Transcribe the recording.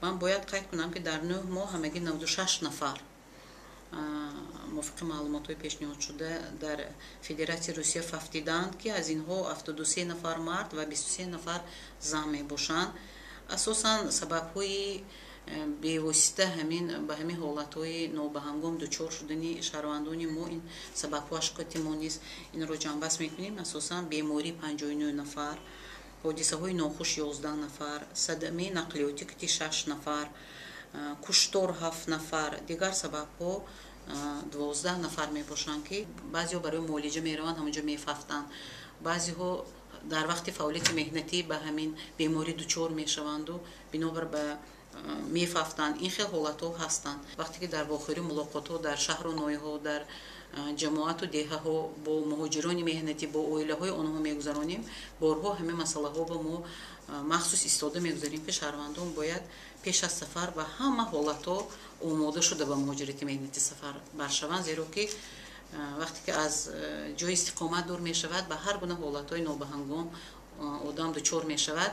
Ман бояд қайд кунам, ки дар 9 моҳ ҳамагӣ 96 нафар, мувофиқи маълумотҳои пешниҳодшуда, дар Федератсияи Русия фавтиданд, ки аз инҳо 73 нафар мард ва 23 нафар зан мебошанд. Асосан сабабҳои бевосита ҳамин ба ҳамин ҳолатҳои нобаҳангом дучор шудани шаҳрвандони мо, ин сабабҳо ашкоти мо низ инро ҷамъбаст мекунем: асосан беморӣ 59 нафар, ҳодисаҳои нохуш 11 нафар, садамаи нақлиётӣ ки шаш нафар, куштор ҳафт нафар, дигар сабабҳо 12 нафар мебошанд, ки баъзеҳо барои муолиҷа мераванд, ҳамонҷо мефавтанд, баъзеҳо дар вақти фаъолияти меҳнатӣ ба ҳамин беморӣ дучор мешаванду бинобар ба мефавтанд. Ин хел ҳолатҳо ҳастанд. Вақте ки дар вохӯрӣ, мулоқотҳо дар шаҳру ноҳияҳо, дар ҷамоату деҳаҳо бо муҳоҷирони меҳнатӣ, бо оилаҳои онҳо мегузаронем, борҳо ҳамин масъалаҳо ба мо махсус истода мегузарем, ки шаҳрвандон бояд пеш аз сафар ба ҳама ҳолатҳо омода шуда ба муҳоҷирати меҳнатӣ сафар баршаванд, зеро ки вақте ки аз ҷои истиқомат дур мешавад, ба ҳар гуна ҳолатҳои нобаҳангом одам дучор мешавад.